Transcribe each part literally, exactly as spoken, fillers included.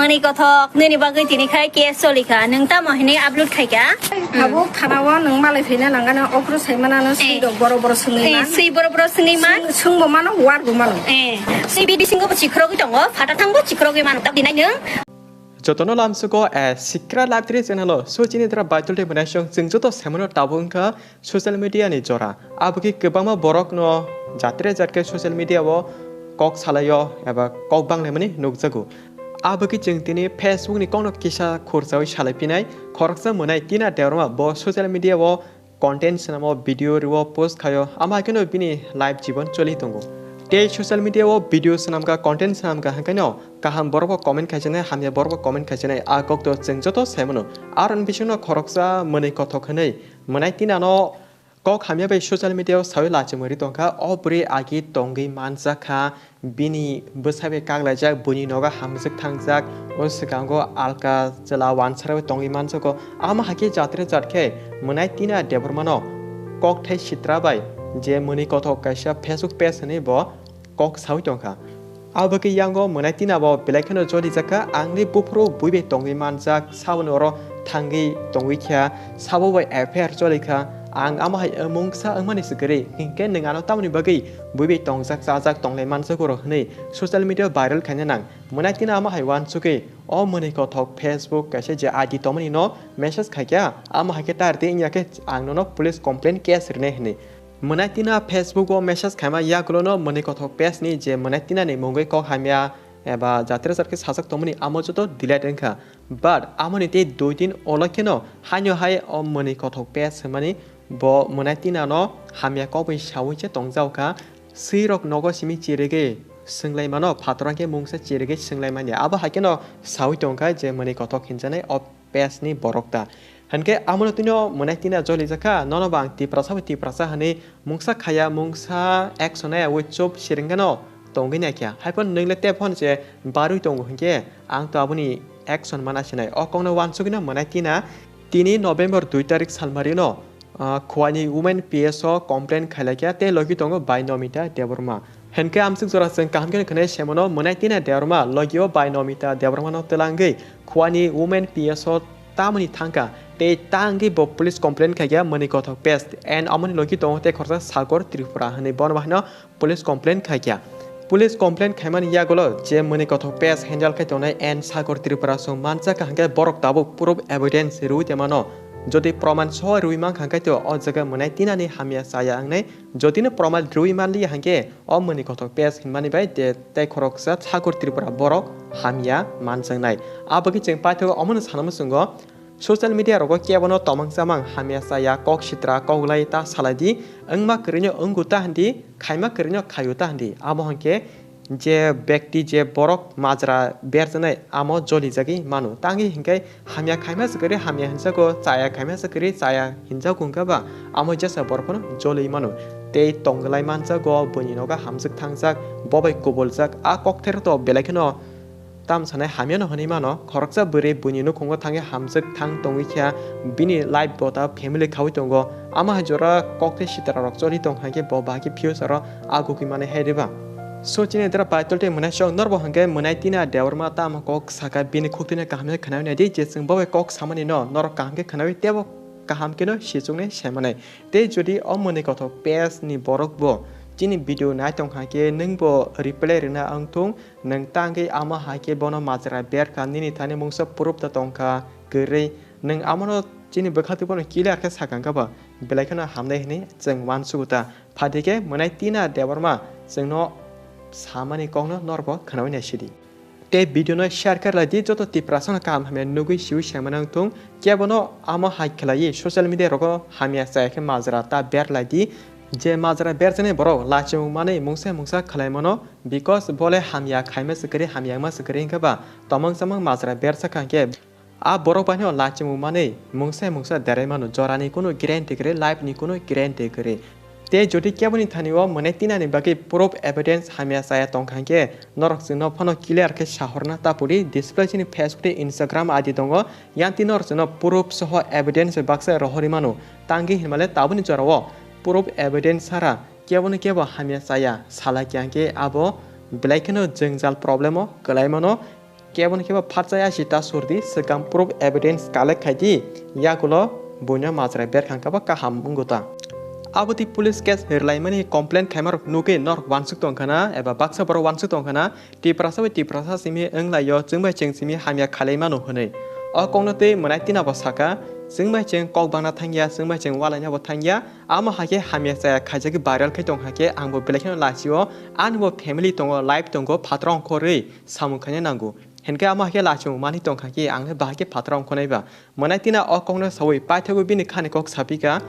Ani kothok, nini bagwi tini khai case choli kha. Nwng tamo hinwi upload khai kha? Abo thana o nwng malai phaina nang gana okro sai mana no swi rok boro boro swngwi man. Swi boro boro swngwi man. Swng bo mano, war bo mano. Eh, swi bidi singo bo chikrogwi tongo, phata thang bo chikrogwi mano. Tak dinai nwng. Jotono lamsugo, eh, Sikra Live three channel o. So chini dra baitul de mwnai song chwng joto semano tabuk wngkha. Social media ni jora. Abo khe kwbangma borok no jatre jat khe social media o kok salaio eba kok banglaimani nukjago. Abo khe chwng tini Facebook ni kokno kisa khursaui salai phinai khoroksa mwnai Tina Debbarma bo social media o content swnamo, video rwo, post khaio. Ama haikhe no bini life jibon choli tongo. Tei social media o video swnamkha, content swnamkha hwnkhe no kaham borok bo comment khaisinai, hamya borok bo comment khaisinai. A kok to chwng joto saimano. Aroni bisingno khoroksa mwnwi kothok hwnwi mwnai Tina no kok hamya bai social media o saui lachimwi ri tongkha, o bwrwi agi tongwi manjakha, bini bwsa bai kaklaijak, buini nogo hamjwk thangjak, o swkango alka chwla wansara bai tongwi manjago. Amo hai khe jatre jat khe mwnai Tina Debbarma no kokthai sitra bai je mwnwi kothok kaisa Facebook page hwnwi bo kok saui tongkha. Abo khe yango mwnai Tina bo belai kheno jolijakha, angni buphuru bui bai tongwi manjak, saboni oro thangwi tongwi kha, sabo bai F I R cholikha, ang amo hai mungsa wngmani se kwrwi, hinkhe nwng ano tamoni bagwi bui bai tongjak chajak tonglai manjago ro hwnwi social media o viral khaina nang. Mwnai Tina amo hai uansugwi o mwnwi kothok Facebook kaisa je I D tongmani no message khaikha, amo hai khe tar tei wngya khe ang nono police complaint case rinai hwnwi. Mwnai Tina Facebook o message khaima yagulo no mwnwi kothok page ni je mwnai Tina ni mungwi kok hamya eba jatre jat khe sajak tongmani amo joto delete wngkha. But amoni tei dui din olo kheno haino hai o mwnwi kothok page hwnmani bo mwnai Tina no hamya kok bai saui se tongjao kha. Swi rok nogo simi chirigwi swnglaimano, phator hwnkhe mungsa chirigwi swnglaimani. Abo hai kheno saui tongkha je mwnwi kothok hinjanai o page ni borok ta. Hinkhe amono twino mwnai Tina jolijakha, nono bo ang Tiprasa bai Tiprasa hwnwi mungsa khaya, mungsa action naiyaui chup siringano tongwi naikha. Haiphano nwng le tei phone se barwi tongo hinkhe ang to aboni action mana sinai. O kokno uansugwino mwnai Tina tini November dui tarik salmarino, ah, Khowani Women P S o complaint khailaikha tei logi tongo bai Nomita Debbarma. Hinkhe amswk jora chwng kaham khe khwnai semano mwnai Tina Debbarma logio bai Nomita Debbarma no twlangwi Khowani Women P S o tamoni thangkha tei tangwi bo police complaint khaikha mwnwi kothok page and omoni logi tongo tei khoroksa Sagar Tripura hwnwi bono bahino police complaint khaikha. Police complaint khaimani yagulo je mwnwi kothok page handle khai tongnai and Sagar Tripura song manjakha hinkhe borok tabuk proof evidence rwi tongmano. Jodi proman soho rwi mankha hinkhe to o jaga mwnai Tinani hamya chaya wngnai. Jodi no proman rwi manliya hinkhe o mwnwi kothok page hinmani bai de tei khoroksa Sagar Tripura borok hamya manjaknai. Abagwi chwng paithago omono sana muchungo social media rogo kebono tomang chamang hamya chaya kok sitra kok lai ta salai di, wngma kwrwino wngwi ta hwn di, khaima kwrwino khaio ta hwn di. Amo hinkhe je bekti je borok majra berjaknai amo jolijagwi mano. Tangwi hinkhe hamya khaima se kwrwi hamya hinjago, chaya khaima se kwrwi chaya hinjago hinkhe ba amo jesa borok phano joli mano. Tei tongwlai manjago, buini nogo hamjwk thangjak, bo bai kubuljak, a kokthairok to belai kheno tam sanai hamyano hwnwi mano. Khoroksa bwrwi buini nukhungo thangwi hamjwk thang tongwi kha, bini life bo ta family khaui tongo. Ama hai jora kok tei sitra rok choli tong hai khe bo bahai khe future o agugwi manwi hai rwba. So chini dra paitol tei mwnai sok norbo hwnkhe mwnai Tina Debbarma tamo kok saka bini khuk tini kaham khe khwnawi nai di, je chwng bo bai kok samani no norok kaham khe khwnawi teibo kaham kheno sichuknai sai manai. Tei jodi o mwnwi kothok page ni borok bo chini video nai tong hai khe nwng bo reply rwna wng thung, nwng tangwi ama hai khe bono majra ber kha, nini thani mungsa proof ta tong kha kwrwi, nwng amano chini bwkha twi bono clear khe sakang kha ba, belai kheno hamnai hwnwi chwng uansugo ta. Phaidi khe mwnai Tina Debbarma chwngno samani kokno norbo khwnawi nai sidi. Tei video no share khe lai di, joto Tiprasa no kaham hamya nugwi siwi sengmani wng thung. Kebono amo hai khlaiwi social media rogo hamya chaya khe majra ta ber lai di. Je majra berjaknai borok lachimung manwi mungsa mungsa khlai mano, because bole hamya khaima se kwrwi, hamya wngma se kwrwi hinkhe ba tomang chamang majra berjak kha hinkhe a borok bai no lachimung manwi mungsa mungsa derai mano, jorani kunu guarantee kwrwi, life ni kunu guarantee kwrwi. Tei jodi keboni thani o mwnai Tinani bagwi proof evidence hamya chaya tong kha hinkhe norok chwngno phano clear khe sahorna ta pudi, display chini Facebook tei Instagram I D tongo, yanti norok chwngno proof soho evidence baksa rohorwi mano. Tangwi hinmale tabukni jorao proof evidence sara kebono kebo hamya chaya salai kha hinkhe abo belai kheno jwngjal problem o kwlai mano. Kebo no kebo phatsa ya si ta surdi, swkang proof evidence collect khai di, yagulo buino majra berkhang khe bo kaham wngo ta. Abo twi police case rwlaimani complaint khaimarok nugwi norok wansuk tong khana eba baksa borok wansuk tong khana, Tiprasa bai Tiprasa simi wnglaio, chwng bai chwng simi hamya khalai mano hwnwi. O kokno twi Mwnaitwina bo saka, chwng bai chwng kok bangna thangya, chwng bai chwng walaina bo thangya, amo hai khe hamya chaya khaijagwi viral khai tong hai khe ang bo belai kheno lachio, ani bo family tongo, life tongo, phataro ongkhorwi samung khaina nango. Hinkhe amo hai khe lachimung manwi tong kha khe ang le bahai khe phataro ongkhonai ba. Mwnaitwina o kokno saui paithakgwi bini khani kok saphi kha,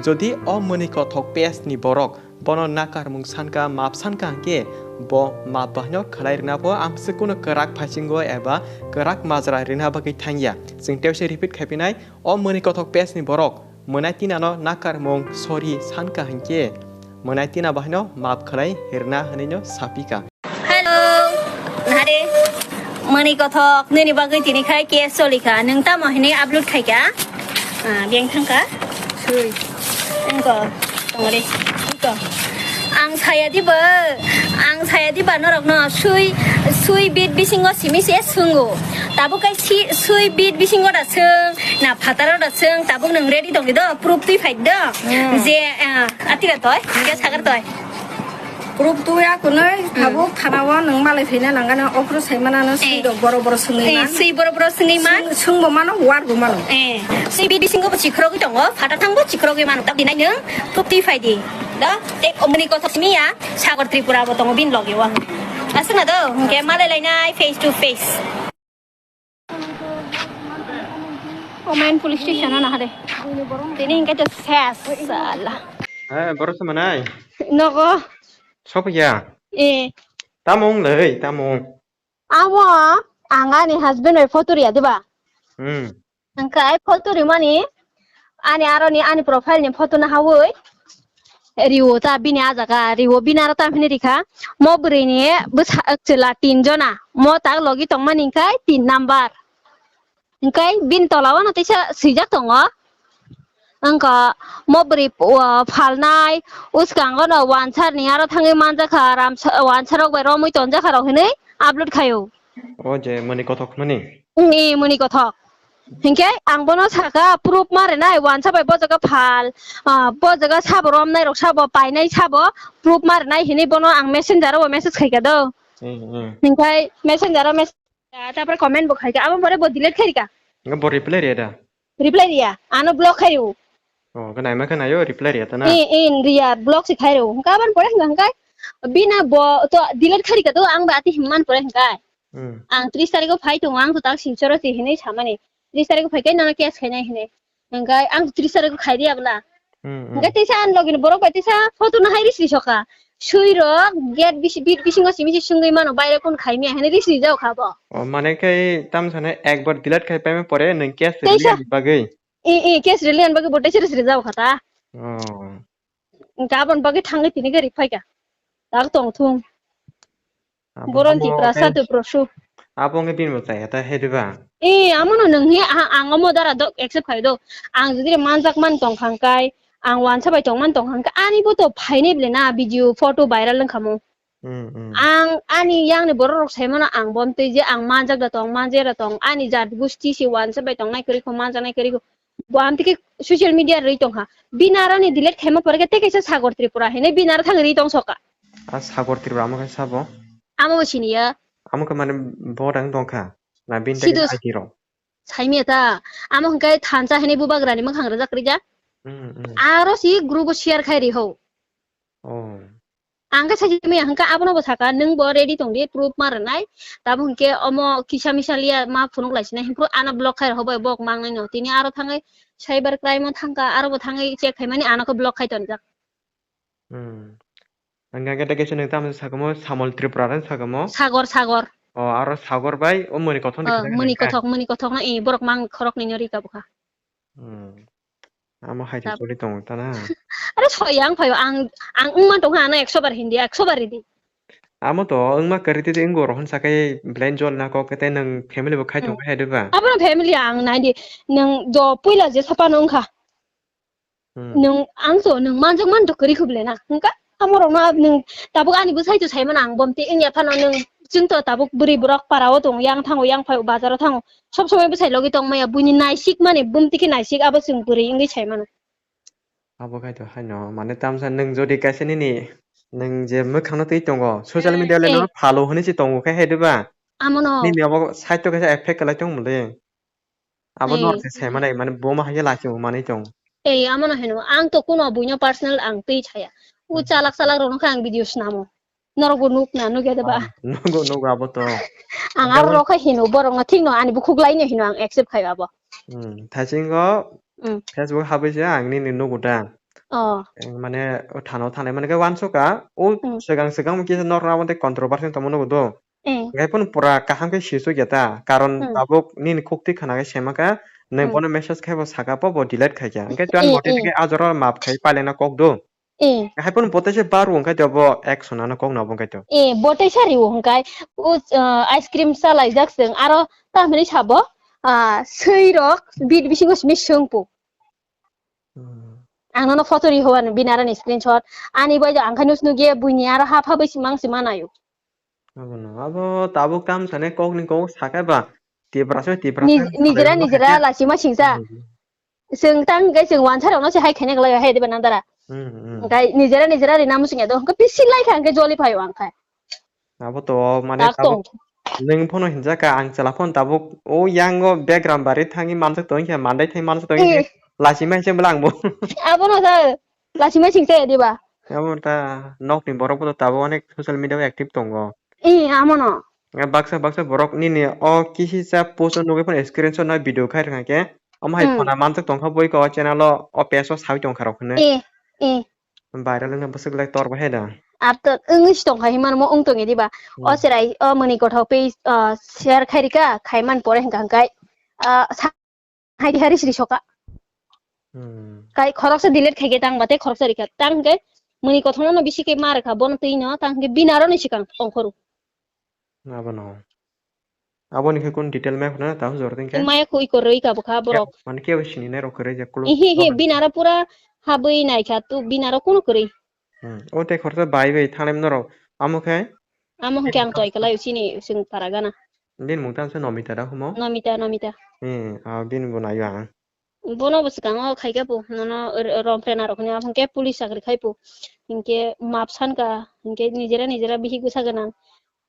jodi o Mwnwi Kothok page ni borok bono nakarmung san kha, map san kha hinkhe bo map bahaino khlai rwna bo amswk kuno kwrak phaichingo eba kwrak majra rwna bagwi thangya. Chwng tei se repeat khai phinai, o Mwnwi Kothok page ni borok Mwnaitwina no nakarmung sorry san kha hinkhe Mwnaitwina bahaino map khlai rwna hwnwi no saphi kha. Hello, nare, Mwnwi Kothok, nini bagwi tini khai case choli kha. Nwng tamo hini upload khai kha? Ah, beng thang kha? Sui. Engko, tongore. Iko. Ang saya diba, ang saya diba norok no sui, sui bit bisingo simi se sungo. Tabuk kai si, sui bit bisingo da sung, na phataro da sung, tabuk nwng ready tongdi do, proof twi phai do. Hmm. Je, ah, atira toy, je sagar toy. Proof tuya kunui, hmm, tabuk thana o nwng malai phaina nangano, okro saimana no, eh, sui rok boro boro swngwi, eh, man. Sui boro boro swngwi man. Swng, swng bo mano, war bo mano. Eh, sui bit bisingo bo chikrogwi tongo, phata thang bo chikrogwi mano. Tabuk dinai nwng proof twi phai di. Do, te omni kotha simi ya, Sagar Tripura bo tongo bin logi o ang. Aswk na do, hwnkhe malai lainai face to face. Omen police station o nahade. Tini hingke to ses sala. Eh, borok se manai? Nogo. Sopya? Eh. Tamo wng lei, tamo wng? Amo, ang ani husband bai photo riya diba? Hmm. Hingke ai photo rimani, ani aroni, ani profile ni photo nahawi. Riwo ta bini a jaga, riwo bini aro tamhini rikha. Mo bwrwini bwsa chwla tin jona. Mo tak logi tongmani hingkhai tin number. Hingkhai bini tola o no teisa swijak tongo. Wngkha mo bwrwi, o, phalnai, uskango no wansar ni aro thangwi manjakha, ramsa-, wansarok bai romwi tonjakha rok hinwi upload khaio. O je Mwnwi Kothok mani? Wng, e, Mwnwi Kothok. Hinkhe ang bono saka, proof ma rwnai, wansa bai bo jaga phal, ah, bo jaga sabo romnai rok sabo, painai sabo, proof ma rwnai hinwi bono ang messenger o message khaikha do. Hmm, hmm. Hinkhe messenger o mes-, ah, tapore comment bo khaikha, abo pore bo delete khairikha. Bo reply riya da? Reply riya, ano block khairw. O, khe naima khe naio, reply riya ta na? Eh, eh, riya, block se khairw. Hinkhe aboni pore hinkha hinkhe bina bo to delete khairikha do, ang bai ati himman pore hinkhe. Hmm. Ang tris tarikh o phai tongo, ang to tak Silchar o se hinwi samani. Tris tarikh o phai khe nono case khainai hinwi. Hingkhe ang tris tarikh o khai riya bwla. Hmm, hmm. Hingkhe teisa ani logi ni borok bai teisa photo no hai risi soka. Sui rok gate bisi, bit bisingo simi se sungwi mano, baire kun khai miya hinwi risi jao kha bo. O, mane khe tam sane ekbar delete khai paima pore nwng case teisa release bagwi. I, i, case release bagwi bo teisa risi jao kha ta. O. Hingkhe aboni bagwi thangwi tini gari phaikha. Tak tong thung. Abo Boron amo Tiprasa khe Tiprasuk. Abo wngkhe bini bo chaya ta hai diba? Eh, amo no nwng hi a-, ang omo dara do accept khai do. Ang jodi manjak man tong khang kai, ang wansa bai tong man tong khang kai, ani bo to phainai bole na video, photo viral wngkha mo. Hmm, hmm. Ang ani yang ni borok rok sai mano ang bo amtwi je ang manjak da tong, manjak da tong, ani jat gusti si wansa bai tong nai kwrwi kho, manjak nai kwrwi kho. Bo amtwi khe social media rwi tong kha. Bini aro ni delete khaima pore khe tei kaisa Sagar Tripura hinwi bini aro thang rwi tong soka. A Sagar Tripura amo khe sabo? Amo bo sini ya. Amo khe mane bo rang tong kha. Na bini Sido tei I T rok. Saimya ta. Amo hwnkhe thansa hinwi bubagra ni mwkhang rwjak rwjak. Hmm, hmm. Aro si group o share khai ri ho. Oh. Ang khe sachi maya hwnkha abono bo saka, "Nwng bo ready tong di, proof ma rwnai." Tabo hwnkhe omo kisa misa liya ma phunuk lai sinai, hwnkhe ano block khai rw bo bok mang nai no. Tini aro thangwi cyber crime o thangkha, aro bo thangwi check khaimani ano khe block khai tonjak. Hmm. Hwnkha khe tei kaisa nwng tamo sakamo Samol Tripura rang sakamo? Sagor, Sagor. Oh, aro Sagor bai o Moni Kothok ni Oh, khwna Moni hwnkha? Kothok, Moni Kothok no, eh, borok mang khorok ni no rika bwkha. Hmm. Amo hai se Tab- choli tongo ta na. Are soi ang phaio, ang, ang wngma tongkha ano ekso bar hindi, ekso bar ridi. Amo to wngma kwrwi twi wngbo rohon sakai blind jol na kok tei nwng family bo khai Hmm. tongkha hai diba? Abono family ang nai di, nwng do puila je sapano wngkha. Hmm. Nwng ang so nwng manjak man to kwrwi khuble na. Wngkha amo rok no nwng tabuk ani bwsai to sai mano ang bomti wngya phano nwng Chwng to tabuk bwrwi borok para o tongo, yang thango, yang phai o, bazar o thango. Sob somoi bwsai logi tong maya, buini naisik mani, bumti khe naisik, abo chwng bwrwi wngwi sai mano. Abo khai to haino, mane tamsa nwng jodi kaisa nini, nwng je mwkhang no twi tongo, social media le no follow hwnwi se tongo khai hai diba? Amo no. Nini abo side o kaisa effect kwlai tong mole. Abo no se sai mane, mane bo ma hai khe lachimung manwi tong. Ei, amo no hino, ang to kuno buino personal ang twi chaya. U chalak chalak rok no khe ang video snamo. Norok bo nuk na, nuk ya de ba? Ah, nugo, nugo abo to. Ang abo rok khai hino, borok no thik no, ani bukhuk lai no hino, ang accept khai abo. Hmm, thaisingo Facebook habwi se ang nini nugo da. Oh. Mane o thano thanai mane khe uansukha, o swkang swkang kisa norok abo tei controversy tongma nugo do. Eh. Hingke phano pura kaham khe sisuk ya ta, karon tabuk nini khuk twi khna khe sema kha, nwng bono message khai bo saka po bo delete khai kha. Hingke to ang bo tini khe ajoro map khai pailena kok do. Eh. Hai phano bo teisa bar wng khai to bo action ano kok no bo khai to. Eh, bo teisa riwo hingkai, o, ah, ice cream chalaijak chwng, aro tamhinwi sabo, ah, swi rok bit bisingo simi swngpo. Hmm. Ang nono photo ri hwan binarani screenshot. Ani bai ang khai nus nugye buini aro ha pha bai simang sima nayo. Abono, abo tabuk tam sane kok ni kok sakai ba. Tiprasa, Tiprasa. Nij-, nijera, nijera lachima singsa. Hmm. Chwng tang hingke chwng wansa rokno se hai khaina glai hai diba nang dara. Hmm, hmm. Hingke nijera, nijera rina musung ya do. Hingke bisi lai kha hingke joli phaio ang khai. Abo to mane tabuk nwng phano hinjak kha, ang chwla phano tabuk o yango background bari thangwi manjak tong khe, mandai thai manjak tong khe, lachimai se bwla ang bo. Abono sa lachimai singsa ya diba? Abo ta nokni borok bo tabuk onek social media o active tongo. Eh, amono. Baksa baksa borok nini o kisisa post o nugwi phano screenshot na video khai rwkha khe, omo hai phona manjak tong kha boi ko o channel o, o page o sawi tong kha rok hinwi. Eh, eh. Viral wngna bwswk le tor bahai da. Ap to wngwi si tongkha hinmano mo wng tongya diba? O cherai o mwnwi kothok page, ah, share khai rika, khai man pore hwnkha hwnkhe, ah, sa-, hai di hari sri soka. Hmm. Kai khoroksa delete khai khe tang ba tei khoroksa rikha. Tang hwnkhe mwnwi kothokno no bisi khe ma rwkha, bono twi no tang hwnkhe binaro ni swkang ongkhorw. Abono. Aboni khe kun detail maya khuna ta hujor tin khe. Maya khui kwrwi ka bwkha borok. Mane kebo sini nai rok kwrwi je kuluk. Ihi hi binaro pura habwi naikha tu binaro kunu kwrwi. Hmm. O tei khoroksa bai bai thangnai norok. Amo khe? Amo hwnkhe ang toi kwlai chini chwng para gana. Bini mung tang se Nomita da humo? Nomita, Nomita. Eh, ah, bini bo naio ang. Bono bo swkango khaikhe bo, nono r-, romphre narok hinwi, abo hwnkhe police chakri khai bo. Hinkhe map sankha, hinkhe nijera nijera bihik bwsa gwnang,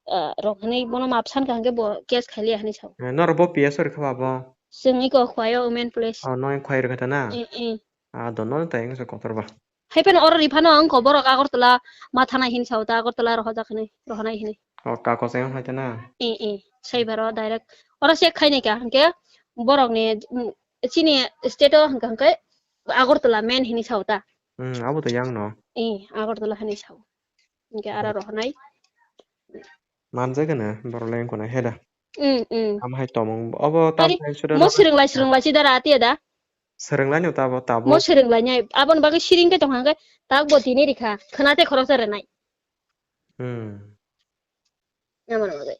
ah, rok hinwi bono map sankha hinkhe bo case khailiya hinwi sao. Eh, norok bo P S o rikha ba bo? Chwng iko Khwaio women police. Oh, nono Khwai rikha ta na? Eh, eh. Ah, dono tai wngsa kotor ba. Hai phano oro riphano wngkho borok Agartala ma thanai hinwi sao ta, Agartala rohorjak hinwi, rohornai hinwi. Oh, kakos wng hai ta na? Eh, eh, sai baro direct. Oro check khainai ka hinkhe borokni, mm, chini state o hwnkha hwnkhe Agartala main hinwi sao ta. Hmm, abo to yang no. Eh, Agartala hinwi sao. Hinkhe aro rohornai. Manjak gana borok le wngkha na heda. Mm, mm. Am hai tomung obo tam Ari, hai suda mo no. Swrwng lai swrwng lai si dara atiya da. Swrwng lai no tabo tabo. Mo swrwng lai nai aboni bagwi siring khe tong hang khe tak bo tini rikha khwna tei khoroksa rwnai. Hmm. Amoni bagwi.